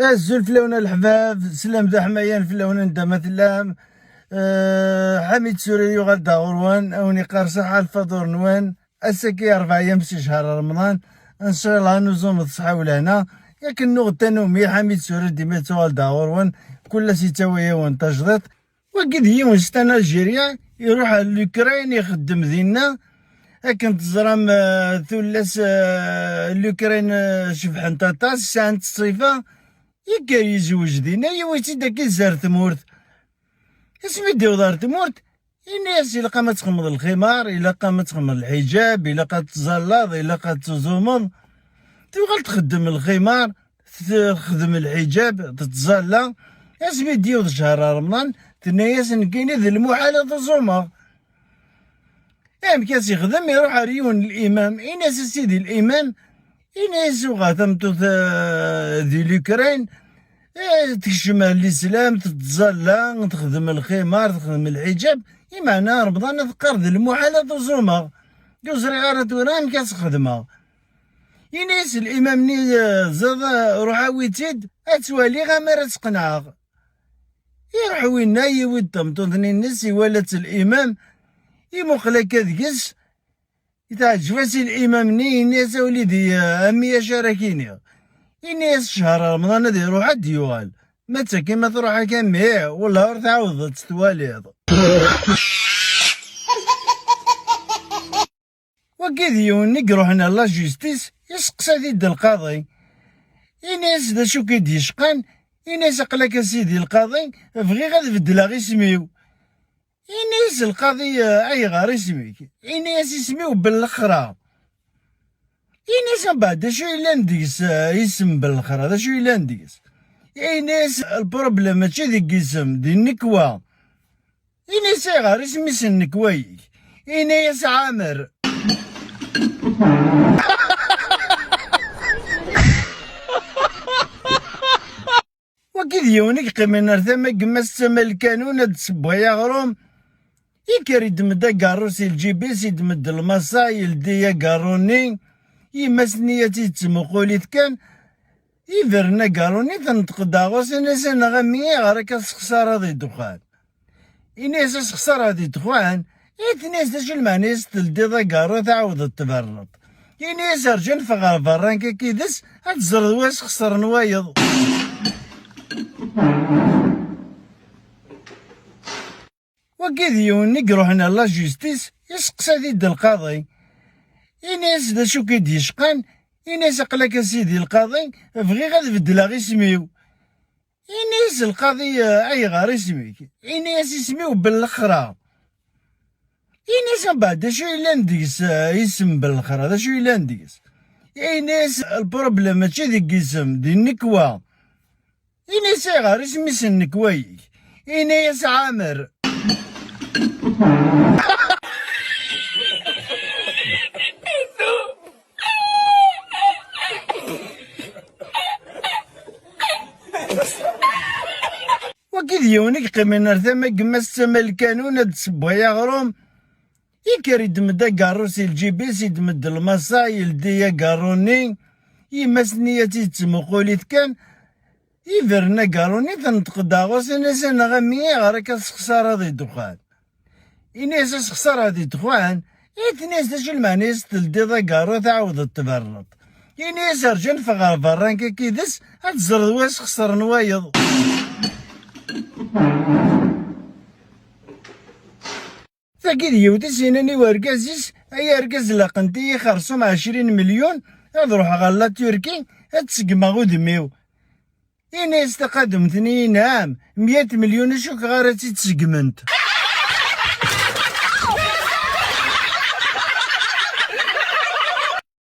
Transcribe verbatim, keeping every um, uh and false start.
Azul fell-awen a leḥbab, sslam d aḥmayan fell-awen anda ma tellam. Eh, Ḥamid Surri yuɣal-d ɣur-wen, a wen-iqqar ṣaḥa lfaḍur-nwen. Ass-agi ṛebɛa yam si ccher Remḍan, ncallah ad nuẓumet ṣṣeḥḥa u lehna. Yak nuɣ-d tanumi Ḥamid Surri dima yettuɣal-d ɣur-wen, kul ass yettawi-yawen tajdiṭ. Wagi d yiwen stan Algérien, iruḥ ar l'Ukraine, ixeddem dinna. Akken teẓram, eh, tullas, eh, l'Ukraine, eh, cebḥent aṭas, sɛant ṣṣifa. Yekker yezweǧ dinna, yiwi-tt-id akka zzer tmurt. Asmi d-iwweḍ ar tmurt, ini-as ilaq-am ad txedmeḍ lximar, ilaq-am ad txedmeḍ lḥijab, ilaq ad tẓallaḍ, ilaq ad tuẓumeḍ. Tuɣal txeddem lximar, texdem lḥijab, tettẓalla. Asmi d-yiweḍ ccher Remḍan, tenna-yas nekkini d lmuḥal ad uẓumeɣ. Amek as-ixdem? Iruḥ ar yiwen n limam, ini-as a sidi limam, ini-as uɣeɣ tameṭṭut, eh, di l'Ukraine, eh, tekcem ar lislam, tettẓalla, texdem lximar, texdem lḥijab, imeɛna Remḍan ad teqqar d lmuḥal ad uẓumeɣ. Ur ẓriɣ ara tura amek ad s-xedmeɣ. Ini-as limam-nni, eh, ẓiḍ, eh, ruḥ awi-tt-id, ad twaliɣ amar ad tt-qenɛeɣ. Iruḥ winna, yiwi-d tameṭṭut-nni-ines, iwala-tt limam, imuqel akka deg-s, teɛǧeb-as i limam-nni, ini-as a wlidi, eh, a mmi acu ara k-iniɣ. Ini-as ccher Remḍan ad iruḥ ad d-yuɣal. Ma d tagi ma truḥ akka mmi, wellah ur tɛawdeḍ ad tt-twaliḍ. Wagi d yiwen i iruḥen ar la justice, iseqsa-t-id lqaḍi. Ini-as d acu k-id-yecqan? Ini-as aql-ak a sidi lqaḍi, bɣiɣ ad beddleɣ isem-iw. Ini-as lqaḍi, eh, ayɣer isem-ik? Ini-as isem-iw Bellexra. Ini-as mbeɛd d acu yellan deg-s, eh, isem Bellexra, d acu yellan deg-s? Ini-as lproblem mačči deg isem, di nnekwa. Ini-as ayɣer isem-is nnekwa-ik? Ini-as Ɛamer. Wagi d yiwen i yeqqimen ar tama n yemma-s d tama n lkanun ad d-tessewway aɣrum. Ikker iddem-d agaṛṛu si lǧib-is, iddem-d lmaṣa, yeldi agaṛṛu-nni. Yemma-s-nni ad tt-id-tettmuqul-it kan. Ibren agaṛṛu-nni, tenṭeq-d ɣur-s, ini-as: "Aneɣ a mmi, ayɣer akka tessexṣareḍ i ddexxan?" Ini-as: "Asexṣar di ddexxan?" Ini-as: "D acu lmeɛna-s teldiḍ agaṛṛu, tɛawdeḍ tberreḍ?" Ini-as: "Rǧu neffeɣ ɣer berra nekk akkid-s, ad teẓreḍ wa yesxeṣren wayeḍ." Wagi d yiwen i iruḥen ar la justice, iseqsa-t-id lqaḍi. Ini-as: "D acu k-id-yecqan?" Ini-as: "Aql-ak a sidi lqaḍi, bɣiɣ ad beddleɣ isem-iw." Ini-as lqaḍi: "Ayɣer isem-ik?" Ini-as: "Isem-iw Bellexra." Ini-as: "Mbeɛd d acu yellan deg-s, eh, isem Bellexra, d acu yellan deg-s?" Ini-as: "Lproblem mačči deg isem, di nnekwa." Ini-as: "Ayɣer isem-is nnekwa-ik?" Ini-as: "Ɛamer." Wagi d yiwen i yeqqimen ar tama n yemma-s d tama n lkanun ad d-tessewway aɣrum. Ikker iddem-d agaṛṛu si lǧib-is, iddem-d lmaṣa, yeldi agaṛṛu-nni. Yemma-s-nni ad tt-id-tettmuqul-it kan. Ibren agaṛṛu-nni, tenṭeq-d ɣur-s, ini-as: "Aneɣ a mmi, ayɣer akka tessexṣareḍ i ddexxan?" Ini-as: "Asexṣar di ddexxan?" Ini-as: "D acu lmeɛna-s teldiḍ agaṛṛu, tɛawdeḍ tberreḍ?" Ini-as: "Rǧu neffeɣ ɣer berra nekk akkid-s, ad teẓreḍ wa yesxeṣren wayeḍ." Tagi d yiwet i s-yennan i urgaz-is: "Ay argaz, laqent-iyi xersum ɛecrin melyun, ad ruḥeɣ ɣer la Turquie, ad tseggmeɣ udem-iw." Ini-as taqadumt-nni: "Inɛam, meyya melyun ur cukkeɣ ara ad tt-id-seggment."